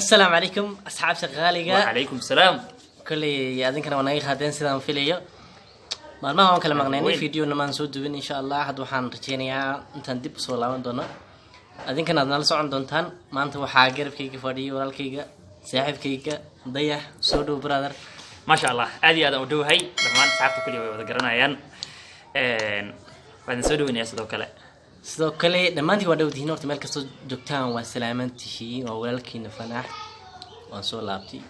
Assalaamu calaykum, asxaabta qaaliga. Wacalaykum salaam. Kolley adinkana waa naga qaadeen sidaan filayo. Maalmaha waan kala maqnaynay. Weyn. Videona maan soo duwin. Insha Allah hadda waxaan rajeynayaa intaan dib usoo laaban doono, adinkana aad nala socon doontaan. Maanta waxaa garabkayga fadhiyay walaalkayga, saaxiibkayga Dayax. Soo dhow, brother. Maasha Allah, aad iyo aad aan u dhowahay. Dhammaan asxaabta kulli way wada garanayaan. Waa idin soo dhaweynayaa sidoo kale. Sidoo kale dhammaantiin waa dhowtihiin. Horta meel kastoo joogtaan waa salaaman tihiin. Waa walaalkiina Fanax, waan soo laabtay.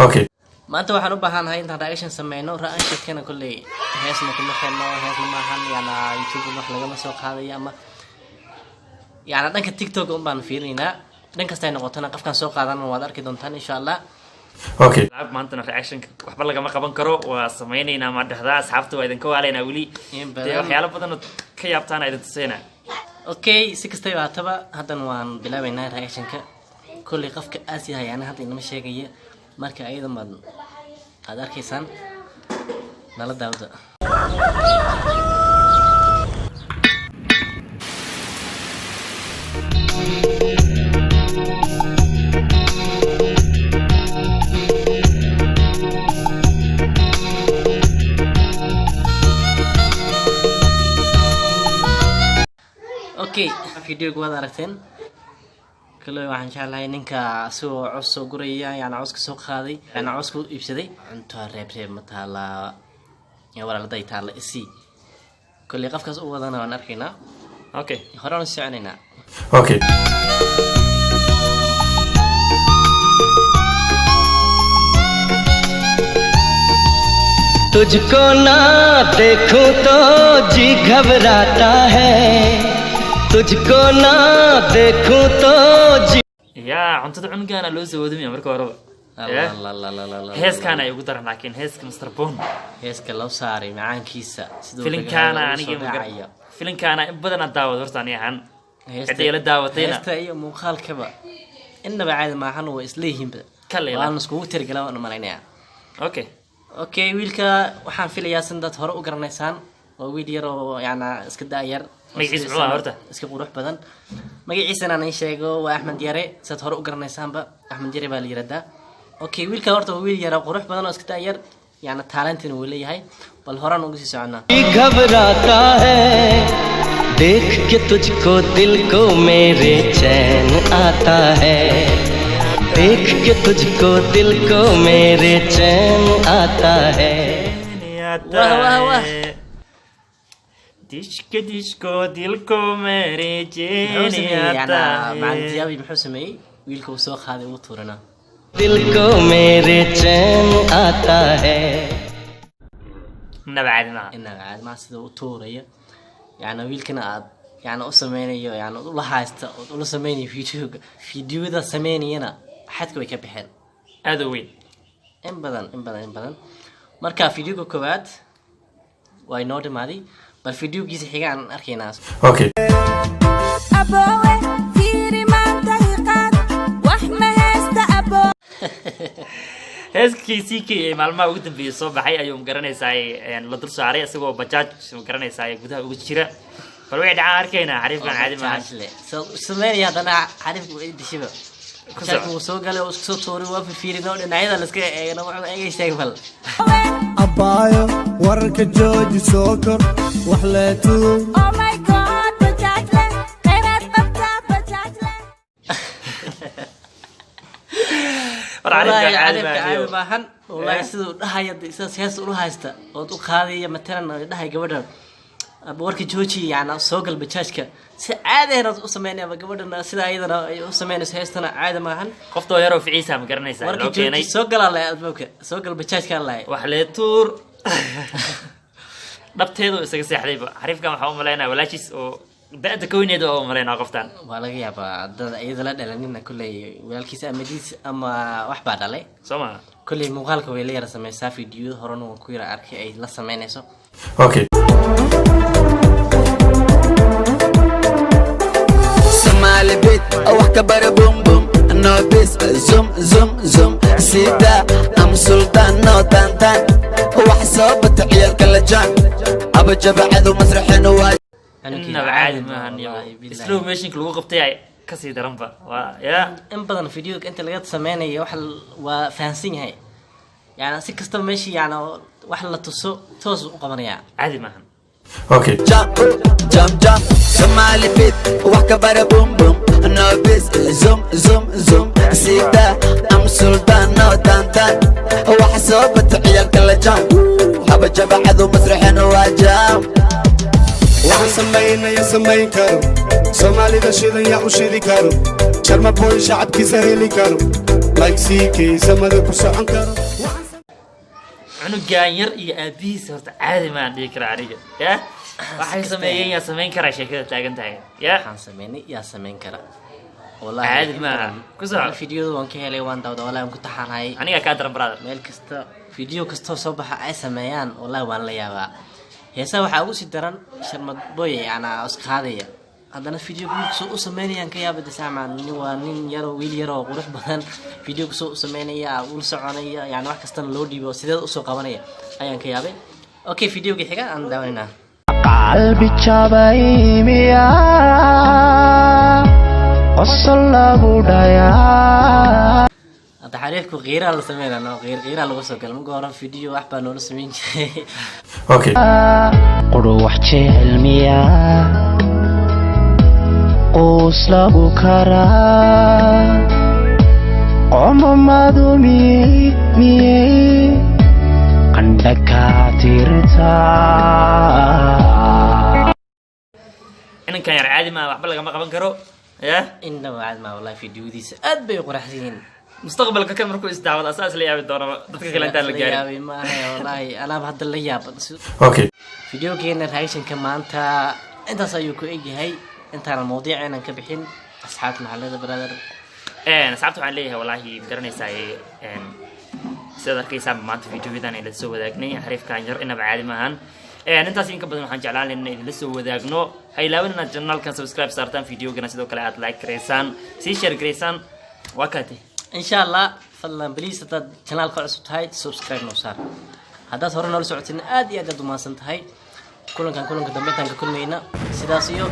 Okay. Maanta waxaan u baahanahay intaan reaction sameyno. Reactionkana kolley heesna kuma xirno, heesna maahan, yana YouTube wax lagama soo qaadayo ama yana dhanka TikTok un baan fiirinaynaa. Dhan kasta ay noqotona, qofkaan soo qaadana waad arki doontaan, insha Allah. Okay. Maantana reactionka waxba lagama qaban karo, waa sameynaynaa. Ma dhahdaa asxaabta waa idinka waalaynaa weli. In dee badan. Waxyaalo badan oo ka yaabtaana idin tusaynaa. Okay, si kastaba haataba, haddana waan bilaabeynaa reactionka. Kolley qofka aas yahay yani hadda inama sheegaya, marka ayadan baad aad arkaysaan. Nala daawada. Okay, videoga waad aragteen. Kale waxaan jeclahay ninka isagoo cos soo guraya, yani cawska soo qaaday, yani cawska u iibsaday. Cunto reeb reeb ma taalaa ya walaaladay? Taala isii. Kolley qofkaas u wadana waan arkaynaa. Okay. Horaan u soconaynaa. Okay. तुझको ना देखूं तो जी घबराता है, तुझको ना देखूं तो जी Yaa cuntada cunugaana loo soo wadamaya marka horeba. Yeah. Heeskaana ay ugu daran, laakiin heeska Mr Bon. Heeska loo saaray macaankiisa siduu Filinkaana dhagaha ugu aniga soo ma dhacayo. Filinkaana in badanaa daawad horta ani ahaan. Heesta- Cidda ila daawatayna. Heesta iyo muuqaalkaba innaba caadi maahan, waa isleeyihiinba. Kale ila. Waan iskugu tirgala, waan malaynayaa. Okay. Okay, wiilka waxaan filayaa sidaad hore u garanaysaan, waa wiil yar oo yana iska da-yar oo Magaciisa muxuu ahaa horta? Iska qurux badan. Magaciisana aan sheego, waa Axmed Yare. Sidaad hore u garanaysaanba, Axmed Yare baa la yiraahdaa. Okay, wiilka horta waa wiil yar oo qurux badan oo iska da-yar, yana talentina wuu leeyahay. Bal horaan ugu sii soconaa. घबराता है, देख के तुझको दिल को मेरे चैन आता है, देख के तुझको दिल को मेरे चैन आता है। Wah, wah, wah. Dishka dishko dilko mere Muxuu sameeyey? jeeni. Yana macalin Tiyaabi muxuu sameeyey? Wiilka uu soo qaaday, uu tuuranaa. दिल को मेरे चैन आता है। Naba caadi maaha. Inaga caadimaha sida u tuuraya, yani wiilkana aad yani u sameynayo, yani ula haysta ood ula sameynayo videoga, videoda sameynayana xadka way ka baxeen. Aad u weyn. In badan, in badan, in badan. Marka videoga koowaad waa inoo dhamaaday, bal videogiisa xiga aan arkaynaa. Okay. Aboowe, fiiri maanta hiqaad wax ma haysta aboowe. Heeskii CK ee maalmaha ugu dambeeyay soo baxay ayuu, magaranaysaa, la dul saaray isagoo bajaaj, magaranaysaa, gudaha ugu jira. Bal wixii dhacaan arkaynaa. Xariifkan caadi maaha. Sameynaya haddana xariifku way dishiba. Ku Jack soco. Wuu soo galay oo isku soo tuuray. Waa fiirino dhinacyada la iska eegno, wuxuu eegaysaa bal. Abbaayo, wararka jooji, soo kor wax leetuu. Oh my God, bajaajle khayraad qabtaa, bajaajle. War xariifkan Wallaahi caadi xariifka maaha. Caadi maahan wallaahi. Eh? Siduu dhahaya dee, sidaas heesta ula haysta ood u qaadaya matalan oo dhahay gabadha, "Aba warka jooji, yani soo gal bajaajka," si caadi ahna u sameynaya. Aba gabadhana sida ayadana ay u sameynayso heestana caadi maahan. Qoftoo yaroo ficiisa, ma garanaysaa, Warka loo keenay. jooji, soo galaa lahay, albaabka soo gal, bajaajka lahay. Wax lee tuur dhabteedu isaga seexdayba. Xariifkan waxaa u malaynaya walaashiis oo da-da ka weyneed waa u malaynaa qoftan. Waa laga yaabaa dad iyada la dhalanina, kolley walaalkiisa amadiis ama wax baa dhalay. Soo maha? Kolley muuqaalka way la yara sameysaa, fiidiyada horena waan ku yara arkay ay la sameynayso. Okay. Somali beat, wax ka bara, boom boom, no bis, zoom zoom zoom, sida am sultan, no tan tan, wax soo bata ciyaalka la jaan aba jabacadu masraxina waa. Canugeeda Innaba caadi maaha, maahan. Wallaahi, billahi. Slow motionka lagu qabtay ay Kasii daranba waa ya. In badan videoga inta laga sameynayo wax waa fahansan yahay, yani si kastaba meeshii yani wax la tuso toos u qabanayaa. Caadi maahan. Okay. Jump, jump, jump. Somali beat, wax ka bara boom boom. No peace, zoom, zoom, zoom. Sida, I'm Sultan, no dan dan. Wax soo bata ciyaalka la jam. Haba jaba cadow masraxina waa jam. Waxaan samaynaya samayn karo, Soomaalida shidan yaa u shidi karo, Sharma Boy shacabkiisa heli karo, like samada ku socon karo. Cunugan yar iyo aabihiisa horta caadi maan dhihi karaa aniga. Ya waxay sameeyeen yaa samayn karaa, sheekada taagan tahay ya. Waxaan sameynay yaa sameyn kara. Caadi maaha. Ku soco. Videoda waan ka helay, waan dawda, wallahi waan ku taxanahay. Aniga kaa daran, brother. Meel kasta video kastoo soo baxa ay sameeyaan, wallahi waan la yaabaa. Heesaha waxaa ugu sii daran Sharmad Boy, yana isqaadaya, haddana video soo u sameynayaan ka yaaba desama. Nin waa nin yaro, wiil yaro oo qurux badan, video soo u sameynaya, ula soconaya, yani wax kastana loo dhiibo sideed usoo qabanaya ayaan ka yaabay. Okay, videoga xiga aan daawanayna. Qalbi jabay miyaa qosol lagu dhayaa? Hadda xariifku qiiraa la sameynaa, no qiir qiiraa lagu soo gala. Marka hore video wax baa noola sameyn jiray. Okay. Quru wax jecel miyaa quus lagu karaa? Qomamadu miyey miyey qandha kaa tirtaa? Inankan yar caadi maaha, waxba lagama qaban karo ya. Innaba caadi maa, wallahi videodiisa aad bay u quraxsan yihiin. Mustaqbalka kan markuu isdaawado asaas la yaabi doonaba dadka kale intaan la La gaarin. Yaabay maaha, wallahi alaab hadda la yaab. Okay. Videogeena reactionka maanta intaas ayuu ku egyahay. Intaanan mawdiica ka bixin, asxaabta maxalada, brother. Asxaabta waxaan leeyahay, wallaahi ma garanaysaa, sidaad arkaysaan maanta videoyadan idin soo wadaagnay xariifkan yar inaba caadi maahan. Intaas in ka badan waxaan jeclaan lahayn inaan idinla soo wadaagno. Ha ilaawin inaad channelkan subscribe saartaan, videogana sidoo kale aad like gareysaan, sii share gareysaan. Waa kaate. Insha Allah, fadlan please, haddaad channelka cusub tahay subscribe noo saar. Haddaad hore noola socotina aad iyo aad aad umahadsan tahay. Kulankan kulanka dambe intaan ka kulmayna, sidaas iyo